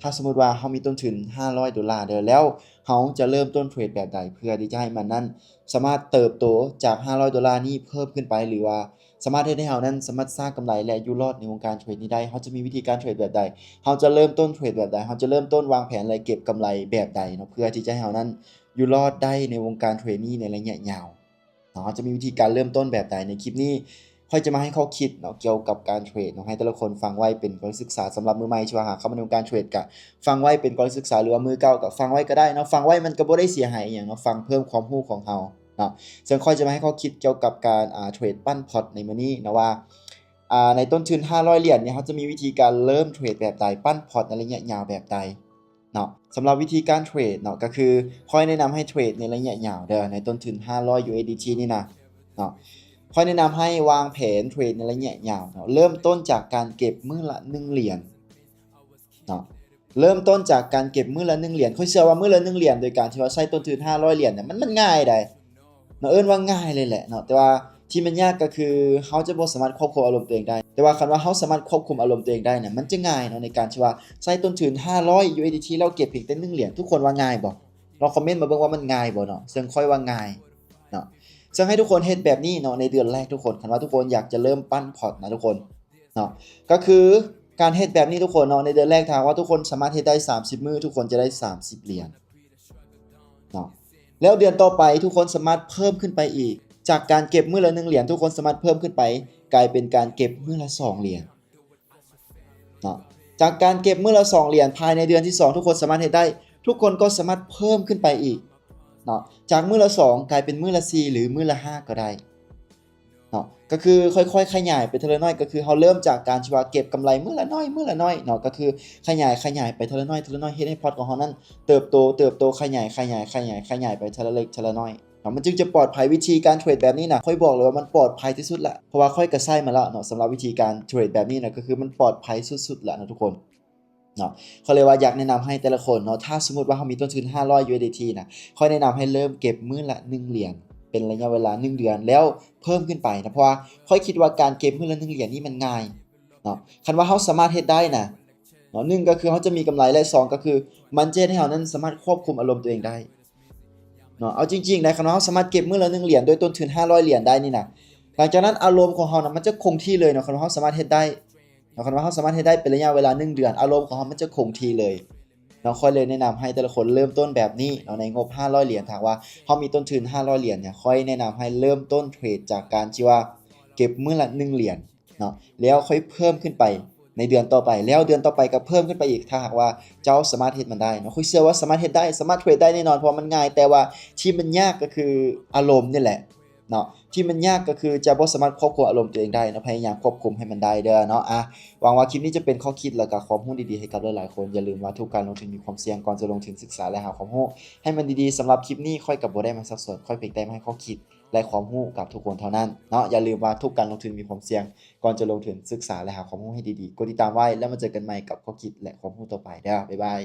ຖ້າສົມມຸດວ່າເຮົາມີຕົ້ນທຶນຫ້າຮ້ອຍໂດລາເດີ ແລ້ວເຮົາຈະເລີ່ມຕົ້ນເທຣດແບບໃດ ເພື່ອທີ່ຈະໃຫ້ມັນນັ້ນສາມາດເຕີບໂຕຈາກຫ້າຮ້ອຍໂດລານີ້ເພີ່ມຂຶ້ນໄປ ຫຼືວ່າ ສາມາດເຮັດໃຫ້ເຮົານັ້ນສາມາດສ້າງກຳໄລ ແລະ ຢູ່ລອດໃນວົງການເທຣດນີ້ໄດ້. ເຮົາຈະມີວິທີການເທຣດແບບໃດ? ເຮົາຈະເລີ່ມຕົ້ນເທຣດແບບໃດ? ເຮົາຈະເລີ່ມຕົ້ນວາງແຜນ ແລະ ເກັບກຳໄລແບບໃດເນາະ ເພື່ອທີ່ຈະໃຫ້ເຮົານັ້ນຢູ່ລອດໄດ້ໃນວົງການເທຣດນີ້ໃນໄລຍະຍາວເນາະ? ເຮົາຈະມີວິທີການເລີ່ມຕົ້ນແບບໃດ? ໃນຄລິບນີ້ ຂ້ອຍຈະມາໃຫ້ຂໍ້ຄິດເນາະ ກ່ຽວກັບການເທຣດເນາະ ໃຫ້ແຕ່ລະຄົນຟັງໄວ້ເປັນການສຶກສາ ສຳລັບມືໃໝ່ທີ່ວ່າຫາເຂົ້າມາໃນວົງການເທຣດ ກະຟັງໄວ້ເປັນການສຶກສາ ຫຼືວ່າມືເກົ່າກະຟັງໄວ້ກະໄດ້ເນາະ. ຟັງໄວ້ມັນກະບໍ່ໄດ້ເສຍຫາຍອີ່ຫຍັງເນາະ ຟັງເພີ່ມຄວາມຮູ້ຂອງເຮົາ ເນາະ. ເຊິ່ງຂ້ອຍຈະມາໃຫ້ຂໍ້ຄິດກ່ຽວກັບການ ອ່າ ເທຣດປັ້ນພອດໃນມື້ນີ້ເນາະວ່າ ອ່າ ໃນຕົ້ນທຶນຫ້າຮ້ອຍຫຼຽນນີ້ ເຮົາຈະມີວິທີການເລີ່ມເທຣດແບບໃດ ປັ້ນພອດໃນໄລຍະຍາວແບບໃດເນາະ. ສຳລັບວິທີການເທຣດເນາະ ກະຄືຂ້ອຍແນະນຳໃຫ້ເທຣດໃນໄລຍະຍາວເດີ ໃນຕົ້ນທຶນຫ້າຮ້ອຍ USDT ນີ້ນະເນາະ. ຂ້ອຍແນະນຳໃຫ້ວາງແຜນເທຣດໃນໄລຍະຍາວເນາະ ເລີ່ມຕົ້ນຈາກການເກັບມື້ລະໜຶ່ງຫຼຽນເນາະ. ເລີ່ມຕົ້ນຈາກການເກັບມື້ລະໜຶ່ງຫຼຽນ. ຂ້ອຍເຊື່ອວ່າມື້ລະໜຶ່ງຫຼຽນ ໂດຍການທີ່ວ່າໃຊ້ຕົ້ນທຶນຫ້າຮ້ອຍຫຼຽນເນຍ ມັນ ມັນງ່າຍໃດເນາະ ເອີ້ນວ່າງ່າຍເລີຍແຫຼະເນາະ. ແຕ່ວ່າທີ່ມັນຍາກກະຄື ເຮົາຈະບໍ່ສາມາດຄວບຄຸມອາລົມຕົວເອງໄດ້. ແຕ່ວ່າຄັນວ່າເຮົາສາມາດຄວບຄຸມອາລົມຕົວເອງໄດ້ນະ ມັນຈະງ່າຍເນາະ ໃນການທີ່ວ່າໃຊ້ຕົ້ນທຶນຫ້າຮ້ອຍ USDT ແລ້ວເກັບພຽງແຕ່ໜຶ່ງຫຼຽນ. ທຸກຄົນວ່າງ່າຍບໍ່? ລອງຄອມເມັນມາເບິ່ງວ່າມັນງ່າຍບໍ່ເນາະ. ເຊິ່ງຂ້ອຍວ່າງ່າຍເນາະ. ເຊິ່ງໃຫ້ທຸກຄົນເຮັດແບບນີ້ເນາະ ໃນເດືອນແລກທຸກຄົນ ຄັນວ່າທຸກຄົນຢາກຈະເລີ່ມປັ້ນພອດນະທຸກຄົນ ເນາະ. ກະຄືການເຮັດແບບນີ້ທຸກຄົນເນາະ ໃນເດືອນແລກ ຖ້າຫາກວ່າທຸກຄົນສາມາດເຮັດໄດ້ສາມສິບມື້ ທຸກຄົນຈະໄດ້ສາມສິບຫຼຽນເນາະ. ແລ້ວເດືອນຕໍ່ໄປ ທຸກຄົນສາມາດເພີ່ມຂຶ້ນໄປອີກ ຈາກການເກັບມື້ລະໜຶ່ງຫຼຽນ ທຸກຄົນສາມາດເພີ່ມຂຶ້ນໄປ ກາຍເປັນການເກັບມື້ລະສອງຫຼຽນເນາະ. ຈາກການເກັບມື້ລະສອງຫຼຽນ ພາຍໃນເດືອນທີສອງ ທຸກຄົນສາມາດເຮັດໄດ້ ທຸກຄົນກໍສາມາດເພີ່ມຂຶ້ນໄປອີກເນາະ ຈາກມື້ລະສອງ ກາຍເປັນມື້ລະສີ່ ຫຼື ມື້ລະຫ້າກໍໄດ້ ເນາະ. ກະຄືຄ່ອຍໆຂະຫຍາຍໄປເທື່ອລະໜ້ອຍ ກະຄືເຮົາເລີ່ມຈາກການທີ່ວ່າເກັບກຳໄລມື້ລະໜ້ອຍ ມື້ລະໜ້ອຍເນາະ ກະຄືຂະຫຍາຍ ຂະຫຍາຍໄປເທື່ອລະໜ້ອຍ ເທື່ອລະໜ້ອຍ ເຮັດໃຫ້ພອດຂອງເຮົານັ້ນເຕີບໂຕ ເຕີບໂຕ ຂະຫຍາຍ ຂະຫຍາຍ ຂະຫຍາຍ ຂະຫຍາຍໄປເທື່ອລະເລັກເທື່ອລະນ້ອຍເນາະ ມັນຈຶ່ງຈະປອດໄພ. ວິທີການເທຣດແບບນີ້ນະ ຂ້ອຍບອກເລີຍວ່າມັນປອດໄພທີ່ສຸດລະ ເພາະວ່າຂ້ອຍກະໃຊ້ມາແລ້ວເນາະ. ສຳລັບວິທີການເທຣດແບບນີ້ນະ ກະຄືມັນປອດໄພສຸດໆລະເນາະທຸກຄົນ ເນາະ. ຂ້ອຍເລີຍວ່າຢາກແນະນຳໃຫ້ແຕ່ລະຄົນເນາະ ຖ້າສົມມຸດວ່າເຮົາມີຕົ້ນທຶນຫ້າຮ້ອຍ USDT ນະ ຂ້ອຍແນະນຳໃຫ້ເລີ່ມເກັບມື້ລະໜຶ່ງຫຼຽນ ເປັນໄລຍະເວລາໜຶ່ງເດືອນ ແລ້ວເພີ່ມຂຶ້ນໄປນະ ເພາະວ່າຂ້ອຍຄິດວ່າການເກັບມື້ລະໜຶ່ງຫຼຽນນີ້ມັນງ່າຍເນາະ. ຄັນວ່າເຮົາສາມາດເຮັດໄດ້ນະເນາະ ໜຶ່ງກະຄືເຮົາຈະມີກຳໄລ ແລະ ສອງກະຄືມັນຈະເຮັດໃຫ້ເຮົານັ້ນສາມາດຄວບຄຸມອາລົມຕົວເອງໄດ້ ເນາະ. ເອົາຈິງໆໄດ໋ ຄັນວ່າເຮົາສາມາດເກັບມື້ລະໜຶ່ງຫຼຽນ ໂດຍຕົ້ນທຶນຫ້າຮ້ອຍຫຼຽນໄດ້ນີ້ນະ ຫຼັງຈາກນັ້ນອາລົມຂອງເຮົານະ ມັນຈະຄົງທີ່ເລີຍເນາະ. ຄັນວ່າເຮົາສາມາດເຮັດໄດ້ເນາະ ຄັນວ່າເຮົາສາມາດເຮັດໄດ້ເປັນໄລຍະເວລາໜຶ່ງເດືອນ ອາລົມຂອງເຮົາມັນຈະຄົງທີ່ເລີຍເນາະ. ຂ້ອຍເລີຍແນະນຳໃຫ້ແຕ່ລະຄົນເລີ່ມຕົ້ນແບບນີ້ເນາະ ໃນງົບຫ້າຮ້ອຍຫຼຽນ. ຖ້າຫາກວ່າເຮົາມີຕົ້ນທຶນຫ້າຮ້ອຍຫຼຽນເນຍ ຂ້ອຍແນະນຳໃຫ້ເລີ່ມຕົ້ນເທຣດຈາກການທີ່ວ່າເກັບມື້ລະໜຶ່ງຫຼຽນ ເນາະ ແລ້ວຄ່ອຍເພີ່ມຂຶ້ນໄປໃນເດືອນຕໍ່ໄປ ແລ້ວເດືອນຕໍ່ໄປກະເພີ່ມຂຶ້ນໄປອີກ ຖ້າຫາກວ່າເຈົ້າສາມາດເຮັດມັນໄດ້ເນາະ. ຂ້ອຍເຊື່ອວ່າສາມາດເຮັດໄດ້ ສາມາດເທຣດໄດ້ແນ່ນອນ ເພາະວ່າມັນງ່າຍ ແຕ່ວ່າທີ່ມັນຍາກກະຄືອາລົມນີ້ແຫຼະເນາະ ທີ່ມັນຍາກກະຄືຈະບໍ່ສາມາດຄວບຄຸມອາລົມຕົວເອງໄດ້ເນາະ. ພະຍາຍາມຄວບຄຸມໃຫ້ມັນໄດ້ເດີເນາະ. ອາ ຫວັງວ່າຄລິບນີ້ຈະເປັນຂໍ້ຄິດ ແລະ ກະຄວາມຮູ້ດີໆໃຫ້ກັບຫຼາຍໆຄົນ. ຢ່າລືມວ່າທຸກການລົງທຶນມີຄວາມສ່ຽງ ກ່ອນຈະລົງທຶນສຶກສາ ແລະ ຫາຄວາມຮູ້ໃຫ້ມັນດີໆ. ສຳລັບຄລິບນີ້ຂ້ອຍກະບໍ່ໄດ້ມາຊັກຊວນ ຂ້ອຍພຽງແຕ່ມາໃຫ້ຂໍ້ຄິດ ແລະ ຄວາມຮູ້ກັບທຸກຄົນເທົ່ານັ້ນເນາະ. ຢ່າລືມວ່າທຸກການລົງທຶນມີຄວາມສ່ຽງ ກ່ອນຈະລົງທຶນ ສຶກສາ ແລະ ຫາຄວາມຮູ້ໃຫ້ດີໆ. ກົດຕິດຕາມໄວ້ ແລ້ວມາເຈີກັນໃໝ່ກັບຂໍ້ຄິດ ແລະ ຄວາມຮູ້ຕໍ່ໄປເດີ. ບາຍບາຍ.